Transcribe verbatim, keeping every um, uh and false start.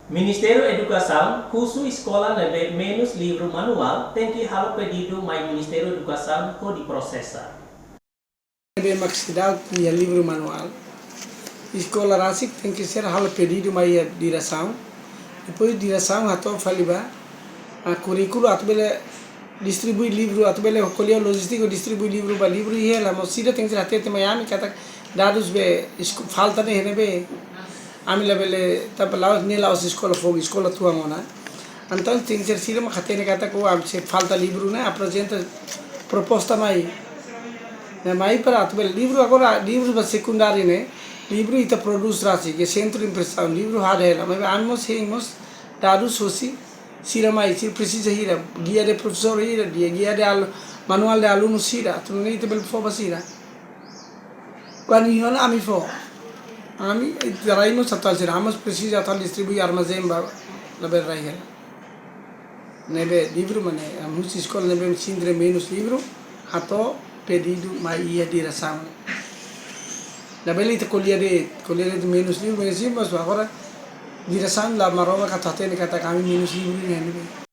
Ministériu Edukasaun husu eskola ne'ebé menus livru manuál tenke halo pedidu mai Ministériu Edukasaun hodi prosesa. Ne'ebé mak seidauk iha livru manuál, eskola rasik tenke ser halo pedidu mai iha diresaun. Depois diresaun hato'o fali ba, ah, kurríkulu atu bele distribui livru, atu bele ko'alia lojístika distribui livru ba livru iha hela, maibé sira tenke ser hatete mai ami katak dadus be esku-, falta ne'e ne'ebé ami labele, tanba la'ós ne'e la'ós eskola foun, eskola tuan ona. Entaun tenke ser sira mak hatene katak ami se falta livru ne'e aprezenta proposta mai. Ne'e mai para atu bele livru agora, livru ba sekundáriu ne'e, livru ita prodús rasik, ke sentru impresaun, livru hadeer hela, maibé ami mós hein mós dadus hosi sira mai, sira presiza hira, guia de profesór hira, guia, guia de alu-, manuál de alunu hira, atu nune'e ita bele fó ba sira. Kuandu iha ona ami fó. Ami, eh, rai mós atu halo sira, ami mós presiza atu halo distribui armazén ba labele rai hela. Ne'ebé livru mak ne'e, ami husu eskola ne'ebé sente menus livru, hato'o pedidu mai iha diresaun. Labele ita ko'alia de'it, ko'alia de'it menus livru, menus livru, maibé agora diresaun la maromak atu hatene katak ami menus livru ne'e ne'ebé.